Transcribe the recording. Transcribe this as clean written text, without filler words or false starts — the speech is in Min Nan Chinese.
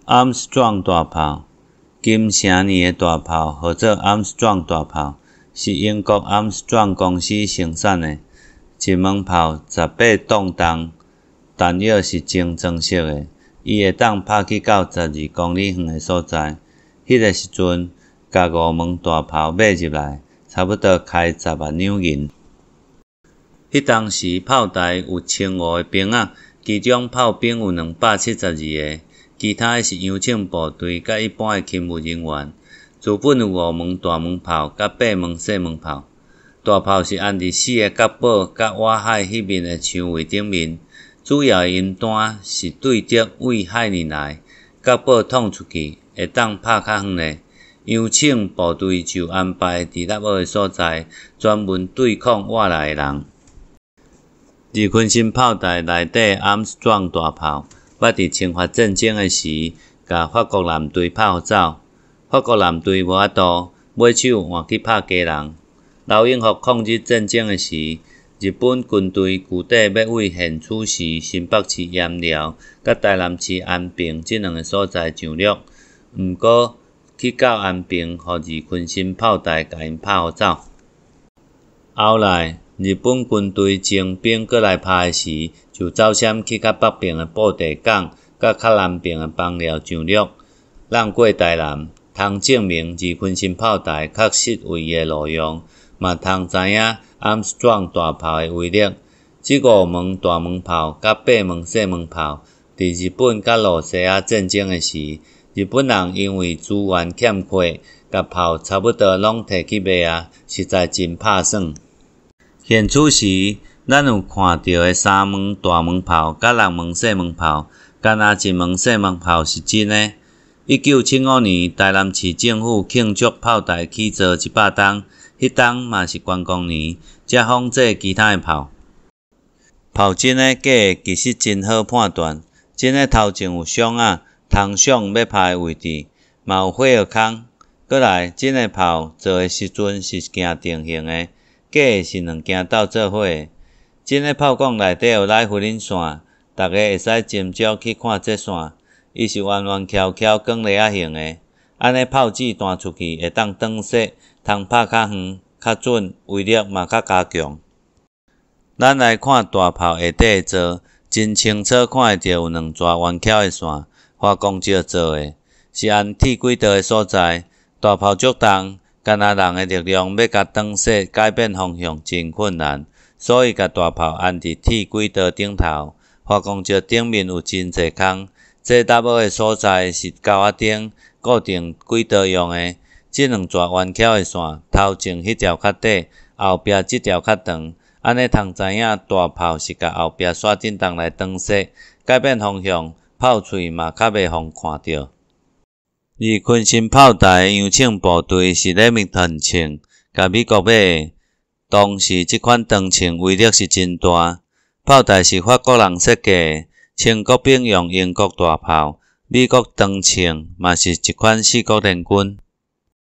阿姆斯壯大炮，金城年的大炮，號做阿姆斯壯大炮，是英國阿姆斯壯公司生產的。一門炮18磅重，彈藥是精裝式的，伊會當拍去到12公里遠的所在。彼个時陣，共五門大炮買入來，差不多開10萬兩銀。彼當時炮台有1500個兵仔，其中炮兵有272個，其他的是洋槍部隊佮一般的勤務人員。資本有五門大門炮佮八門細門炮。大炮是安佇四个角堡佮倚海彼面的牆圍頂面，主要的音單是對敵對海爾來，角堡捅出去會當拍較遠咧。洋槍部隊就安排佇凹的所在，專門對抗外來的人。二坤新炮台內底阿姆斯壯大炮，捌佇侵法戰爭的時，共法國艦隊拍予走。法國艦隊無法度，尾手換去拍家人。劉永福抗日戰爭的時，日本軍隊舊底欲對現處市新北市鹽寮佮台南市安平這兩个所在上陸，毋過去到安平，予二坤新炮台共𪜶拍予走。後來，日本軍隊徵兵閣來拍的時，就走閃去較北爿的布袋港佮較南爿的枋寮上陸，浪過台南，通證明二坤新炮台確實為伊的路用，嘛通知影阿姆斯壯大炮的威力。這五門大門炮佮八門細門炮，佇日本佮露西亞戰爭的時，日本人因為資源欠缺，共炮差不多攏提去賣矣，實在真拍算。現此時，咱有看著的三門大門炮佮六門細門炮，干焦一門細門炮是真的。1975年，台南市政府慶祝炮台起造100冬，彼冬嘛是關公年，才仿製其他的炮。炮真的假的，其實真好判斷。真的頭前有箱仔，通想欲拍的位置，嘛有火藥空。閣來，真的炮造的時陣是行定型的，假的是兩件鬥做伙的。真的炮管內底有來弗林線，逐家會使斟酌去看這線，伊是彎彎翹翹捲螺仔形的，按呢炮子彈出去會當轉勢，通拍較遠、較準，威力嘛較加強。咱來看大炮下底的座，真清楚看會著有兩逝彎翹的線，華光石做的，是按鐵軌道的所在。大炮足重，干焦人的力量欲共轉勢改變方向真困難，所以共大炮安佇鐵軌道頂頭。華光石頂面有真濟空，這凹的所在是溝仔頂固定軌道用的。這兩逝彎翹的線，頭前彼條較短，後壁這條較長，按呢通知影大炮是共後壁煞振動來轉勢，改變方向，炮喙嘛較袂予看著。二坤新炮台的洋槍部隊是レミ頓槍，共美國買的。當時這款長槍威力是真大。炮台是法國人設計的，清國兵用英國大炮，美國長槍嘛是一款四國聯軍。